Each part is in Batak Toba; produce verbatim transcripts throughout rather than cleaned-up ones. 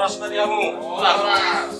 Horas ma di hamu. Horas.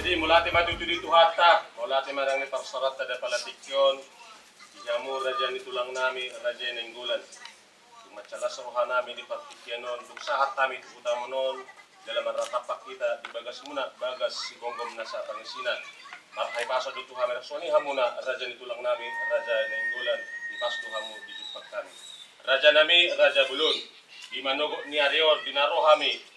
Jadi, mauliate ma tutu di Tuhanta, mauliate ma nang di parserahan ta di apala tingki on, di hamu raja ni tulang nami, Raja i Nainggolan. Tung mansai las roha nami di partingkian on, dung sahat hami tu huta muna on, jala marnatampak hita di bagas muna, bagas si gomgom nasa pangisina. Marhahipason do tu hami, songon i hamuna, raja ni tulang nami, Raja i Nainggolan, hipas do hamu dijumpanghon hami. Raja nami, raja bolon, di manogot ni ari on, di na ro hami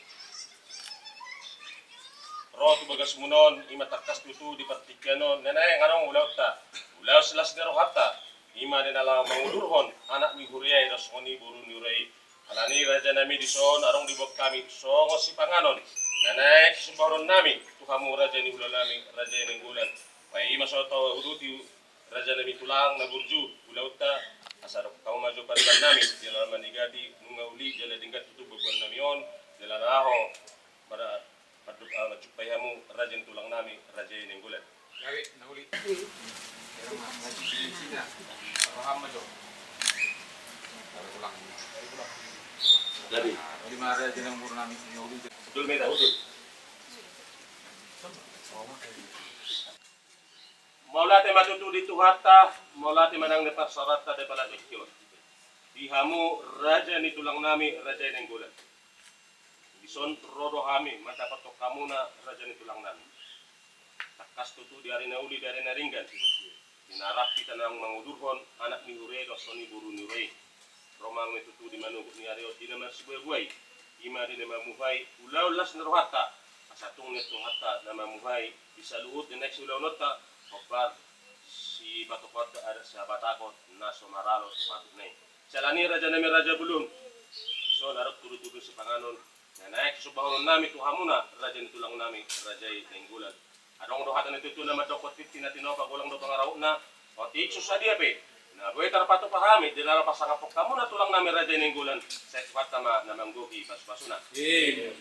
ro tu bagas muna on, i ma tangkas tutu di partingkian on, na naeng adong ulaonta, ulaon silas ni rohanta, i ma di na laho mangudurhon anak ni huria i, songon i boru ni huria i. Alani i raja nami, dison adong diboan hami songon sipanganon, na naeng sisombahonon nami tu hamu raja ni hula nami, Raja i Nainggolan. Ba i ma so tauduti raja nami tulang na burju ulaonta, asa dok hamu ma jo pariban nami, jala manigati nunga uli jala denggan tutu boaboan nami on, jala laho mara Mandok, ah, manjumpai hamu raja ni tulang nami, Raja i Nainggolan. Gabe na uli. Era ma, manjumpai sina. Paham ma jo. Gabe tulang. Gabe. Uli ma raja ni boru nami, na uli. Betul, meta, betul. Mauliate ma tutu di Tuhanta, mauliate ma nang di parserahan ta di apala tingki on. Di hamu raja ni tulang nami, Raja i Nainggolan. Dison ro do hami mandapothon hamuna, raja ni tulang nami. Tangkas tutu di ari na uli, di ari na denggan, di na rap hita naeng mangudurhon anak ni huria i dohot songon i boru ni huria i. Ro ma hami tutu di manogot ni ari on, di na marsibuabuai, i ma di na mamuhai ulaon las ni rohanta, asa tung nian Tuhanta na mamuhai di saluhut ni naeng siulaononta, hombar sipatupaonta adat sihabatakhon na so maralo tu patutna i. Siala ni i raja nami, raja bolon, dison adong tudutudu sipanganon na naeng sisombahonon nami tu hamuna, raja ni tulang nami, Raja i Nainggolan. Adong do hata ni tutu na mandokkon: Tintin na tinopa, golang do pangarahutna, otik so sadia pe na boi tarpatupa hami, di na laho pasangaphon hamuna tulang nami, Raja i Nainggolan, sai Tuhanta ma na manggohi pasupasuna. Amin.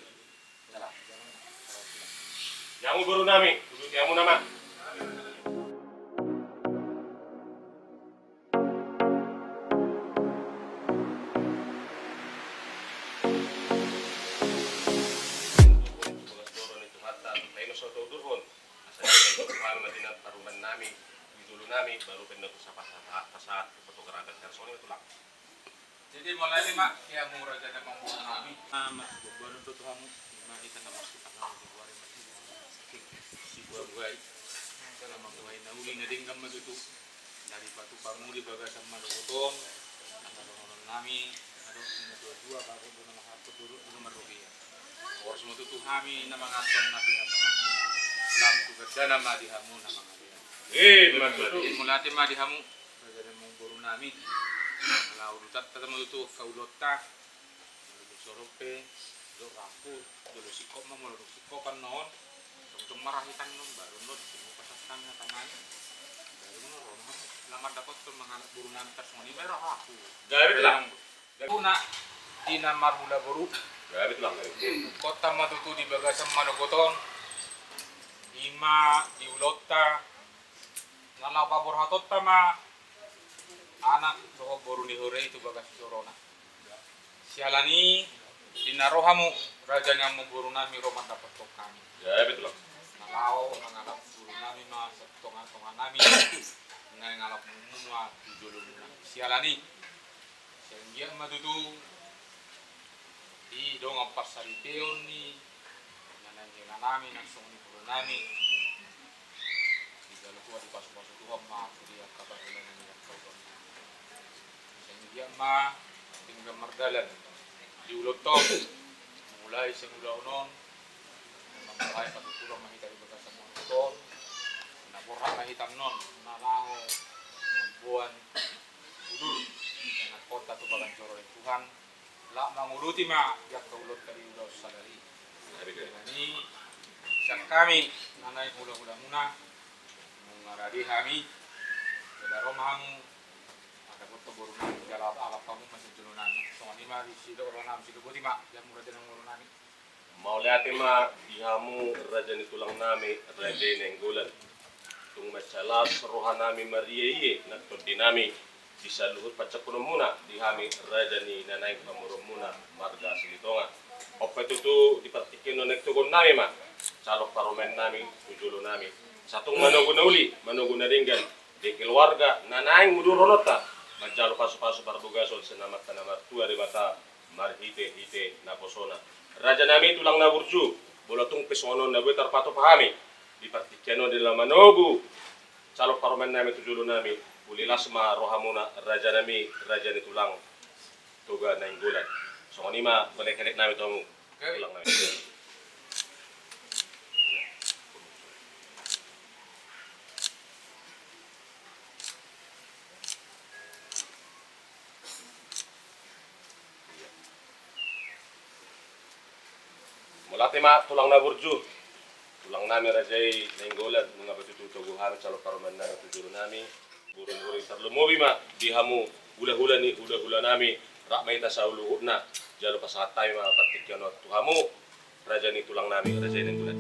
Di hamu boru nami, uduti hamuna ma. Asa di na parumaen nami, di jolo nami, baru pe na pasahat, pasahat, pasahat, pasahat, pasahat, pasahat, pasahat, Jadi, mauliate ma di hamu raja ni amangboru nami. Marboaboanon do tu hamu, i ma hita na marsipanganon di huari ma, sibuabuai, jala mamuhai na uli na denggan ma tutu. Dari patupamu di bagasan manogot on, na padohonon nami, adong na tuatua, bagot do na manghaphon, dohot do na marrobean. Horas ma tutu hami na manganhon na pinasahatmu, lam tu gandana ma di hamu na mangalean. Eh, betul. Mauliate ma di hamu. Raja ni amangboru nami, ala urutanta ma tutu angka ulaonta. Molo dung so ro pe, dok rohangku, jolo singkop ma, molo dung singkopan na on, tongtong ma ra hita on, baru on do, dung pasahat hami hata nami. Baru on do, ro ma hami, lam mandapothon mangalap boru nami, tarsongon i ma rohangku. Gabe tulang. Tuna di na marhula boru. Gabe tulang, gabe. Ingkon ma tutu di bagasan manogot on, i ma di ulaonta, na laho paborhatonta ma anak dohot boru ni huria i tu bagas jorona. Siala ni i, di na ro hamu, raja ni amangboru nami, ro mandapothon hami. Gabe tulang. Na laho mangalap boru nami ma sian tongatonga nami, na mangalap mumuna tu jolomuna. Siala ni i, sian dia ma tutu I dongan parsaripeon ni na naeng hela nami nang songon i boru nami. Dijalo Tuhan, dipasupasu Tuhan ma tu dia kabar hela nami nang kau don. Sai dia ma tinggal mardalan di ulaon on, mulai sian ulaon on. Mambahen patuturan ma hita di bagasan ulaon on. Na borhat ma hita annon na laho mamboan udur, na hot tu bagas joro ni Tuhan. Laho manguluti ma di angka ulaonta di ulaon sadari. Jadi sian hami na naeng hulahulamuna, nunga rade hami. Jadi ro ma hamu, ada boto boru nami, jala alap hamu ma sian jolo nami. Songon i ma di sidok roha nami, sidok boti ma di hamu raja nang boru nami. Mauliate ma di hamu raja ni tulang nami, Raja Nainggolan. Tung mansai las roha nami marieie nang tondi nami di saluhut pansampunonmuna di hami raja ni na naeng pamoruonmuna marga Silitonga. On pe tutu di partingkian on naeng toguon nami ma calon parumaen nami tu jolo nami. Sai tung manogu na uli, manogu na denggan di keluarga na naeng udurononta manjalo pasupasu parbagason sian Amanta na martua Debata marhitehite naposona. Raja nami, tulang na burju, molo tung pe songon on na boi tarpatupa hami di partingkian on di na manogu calon parumaen nami tu jolo nami, uli las ma rohamuna raja nami, raja ni tulang Toga Nainggolan. Songon i ma pelekelek nami tu hamu, tulang nami. Mauliate ma tulang na burju, tulang nami raja i Nainggolan, nunga pe tutu togu hami calon parumaen nami tu jolo nami. Burung-burung tarlumobi ma di hamu hulahula ni hulahula nami, rap ma hita saluhutna. Jalo pasahat hami ma partingkian on tu hamu raja ni tulang nami, raja i Nainggolan.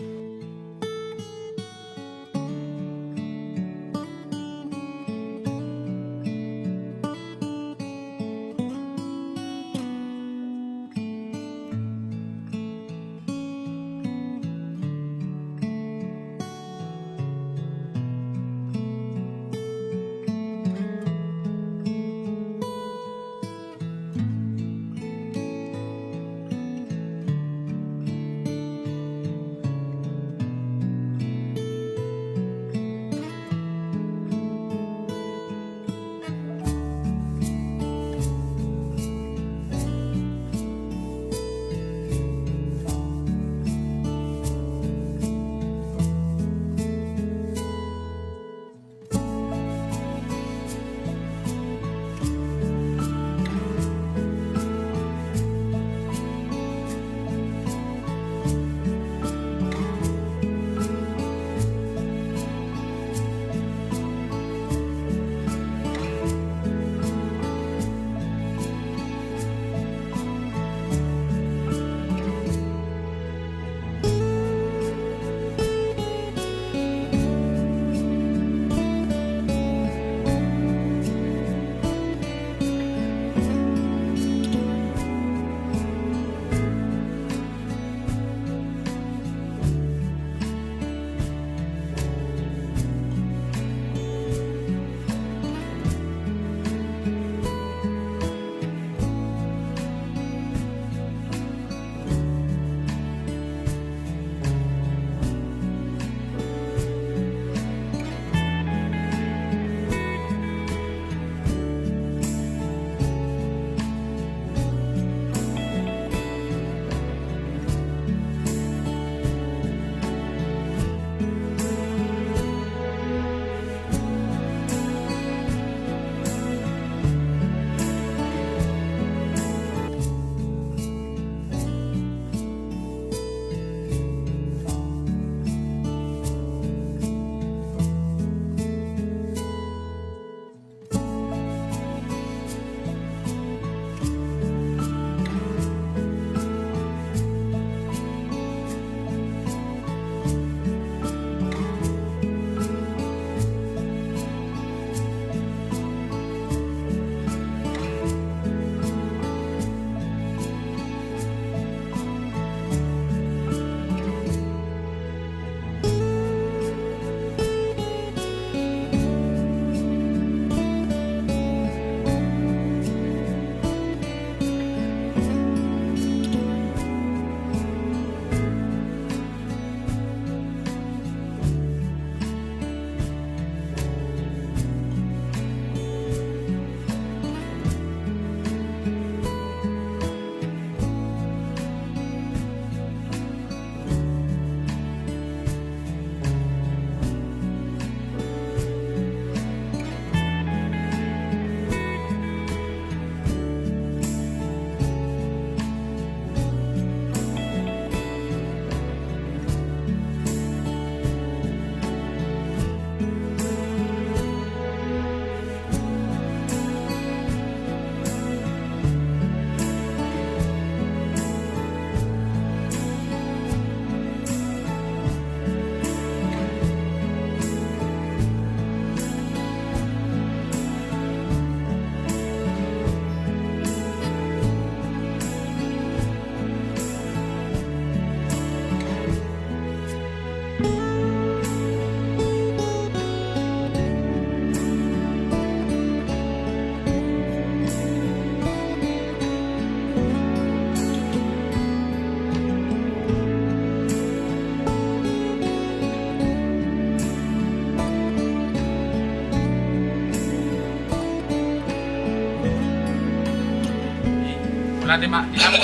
Berarti ma di hamu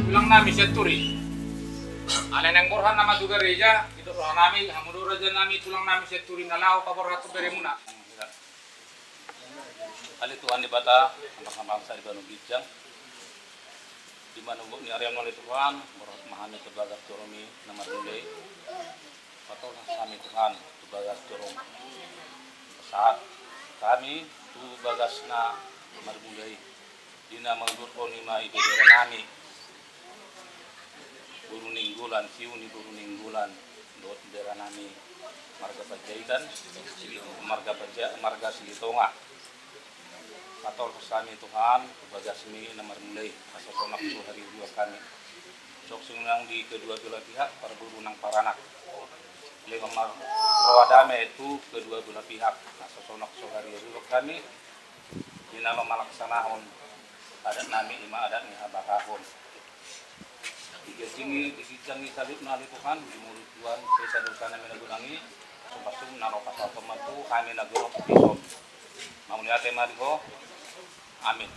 tulang nami Sianturi. Alai naeng borhat nama tu gareja, didok roha nami, hamu do raja nami, tulang nami Sianturi na laho paborhat tu beremuna. Ale Tuhan Debata, amang-amang sa di banua ginjang. Di manogok ni arian ale Tuhan, borhat ma hami tu bagas joromi na marmula i. Patolhas hami Tuhan tu bagas jorom. Sahat hami tu bagas na marmula i. Di na mangudurhon i ma i tu bere nami. Boru Nainggolan, siu ni boru Nainggolan, dohot bere nami marga Panjaitan, marga Panja-, marga Silitonga. Patolhas hami Tuhan, tu bagasmi na marmula i, asa sonang so hariuruan hami. Songon i nang di kedua belah pihak, parboru nang paranak. Lehon ma roha dame tu kedua belah pihak, asa sonang so hariuruan hami. Di na mamalaksanaon adat nami, i ma adat ni habatahon. Di ginjang i, di ginjang i saluhutna ale Tuhan, di molo Tuhan sesa dosa nami na godang i, sumpah sum na ro pasahaton ma tu hami na godang dison. Mauliate ma di Ho. Amin.